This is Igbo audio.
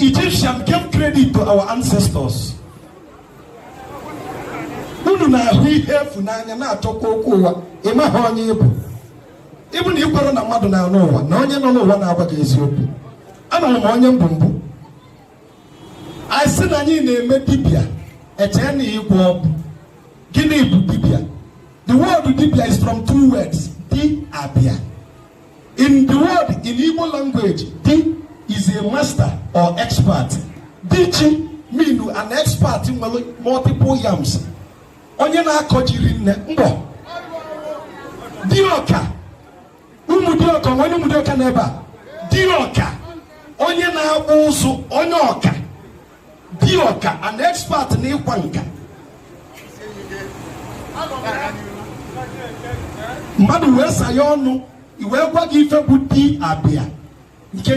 Egyptian gave credit to our ancestors. Unu na-ahụ ihe efu n'anya, na-achọkwa okwu ụwa. Ị maghị onye ịbụ. Ịbụ na ikwere na mmadụ na-anụ ụwa na onye nọ n'ụwa na-agwa gị eziokwu. Amara m onye mbụ mbụ. Anyị sị na anyị na-eme dibịa, echee na ịgwọ ọgwụ. Gịnị bụ dibịa? The word dibịa is from two words, di abịa. In the word, in Igbo language, di is a master or expert. Dichi mean an expert nwere multiple yams, onye na-akọ jiri nne mbọ. Dioka, ụmụ dioka, onye ụmụ dioka n'ebe a, dioka, onye na-akpụ ụzụ, onye ọka, dioka, an expert n'ịkwa nka. Mmadụ wee saya ọnụ wee gwa gị ife bụ di abịa nke.